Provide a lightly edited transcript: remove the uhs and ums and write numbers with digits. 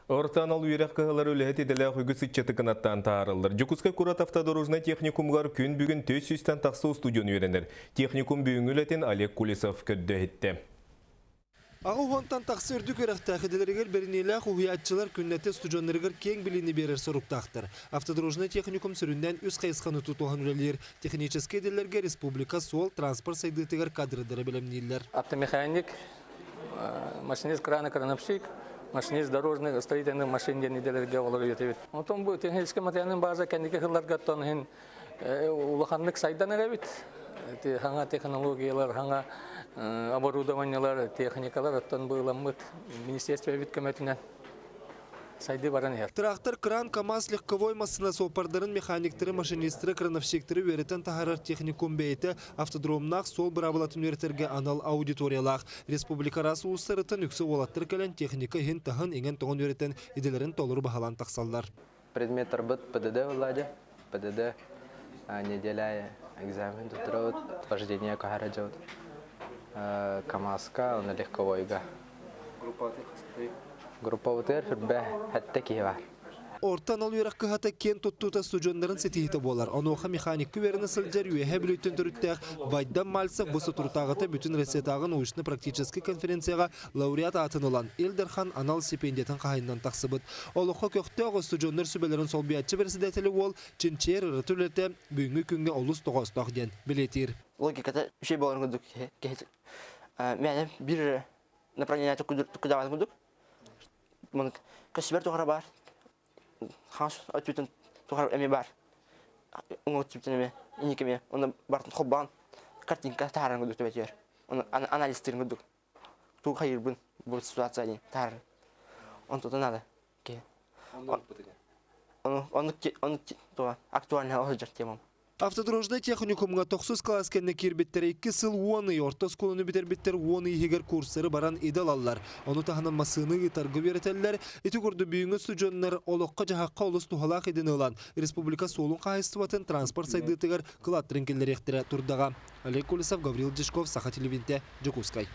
Орто анал үөрэх кыһалара үлэһит идэлээх үгүс ыччаты кынаттаан таһаараллар. Дьокуускай куорат автодорожнай техникумугар күн бүгүн 400-тэн тахса устудьуон үөрэнэр. Техникум бүгүҥҥү үлэтин Олег Кулесов көрдө-иһиттэ. Аҕа уонтан тахса үрдүк үөрэхтээх идэлэригэр бэриниилээх уһуйааччылар күннэтэ устудьуоннарыгар киэҥ билиини биэрэр соруктаахтар. Автодорожнай техникум сүрүннээн үс хайысханы тутуһан үлэлиир. Техническэй идэлэргэ республика суол транспорт сайдыытыгар кадрдары бэлэмнииллэр. Автомеханик, машинист крана крановщик, машинист дорожных строительных машин диэн идэлэргэ олору үөтэбит. Онтон бу техническэй материалын база кэнники сылларга оттон иһин улаханнык сайдан эрэбит. Хаҥа технологиялар, хаҥа оборудованиелар, техникалар оттон быыламмыт министерствобит көмөтүнэн сайдыы баран иһэр. Трактор, кран, КАМАЗ легковой массыына суоппардарын, механиктары, машинистары, крановщиктары үөрэтэн таһаарар техникум бэйэтэ автодромнаах суол быраабылатын үөрэтэргэ анал аудиториялаах. Республика араас улуустарыттан үксэ уолаттар кэлэн техника иһин-таһын иҥэн-тоҥон үөрэтэн идэлэрин толору баһылаан тахсаллар. Предметтарбыт ПДД Владя, ПДД неделя экзамен туттарабыт, вождение көһөрө дьабыт. КамАЗка, уонна легковойга. Группабытыгар хүрбэ сэттэ киһи бар. Орто анал үөрэх кыһата киэн туттуута студеннарын ситиһиитэ буолар. Онуоха механикка үөрэнэ сылдьар Үөһээ Бүлүүттэн төрүттээх Байдам Мальцев бу соторутааҕыта бүтүн Россиятааҕы научно-практическай конференцияҕа лауреат аатын ылан, Ил Дархан анал стипендиятын хаһайынан тахсыбыт. Олоххо көхтөөх устудьуоннар сүбэлэрин солбуйааччы бэрэссэдээтэлэ уол чинчийэр ырыта үлэтэ бүгүҥҥү күҥҥэ олус тоҕоостоох диэн бэлиэтиир. Логиката үчүгэй буоларын курдук киһи мээнэ биир направление кудаван курдук маны көсүбэр тухара баар хаас өттүтүн тухара эми баар уҥа өттүтүн эми инники эми оны бартын холбоон картинка таһааран курдук төбөтүгэр оны анализтыырын курдук тугу хайыырбын бу ситуация диэн таһаарар онтута надо киһи ону ону ону туга актуальный сылдьар темам. Автодорожнай техникумҥа тохсус кылаас кэннэ киирбиттэрэ икки сыл уон ый орто оскуоланы бүтэрбиттэр уон ый иһигэр курстары баран идэ ылаллар. Ону таһынан массыына ыытарга үөрэтэллэр. Ити курдук бүгүҥҥү устудьуоннар олоххо-дьаһахха олус туһалаах идэни ылан, республика суолун хаһаайыстыбатын транспорт сайдыытыгар кылааттарын киллэриэхтэрэ турдаҕа. Олег Колесов, Гаврил Дьячков, Саха телевидениетэ, Дьокуускай.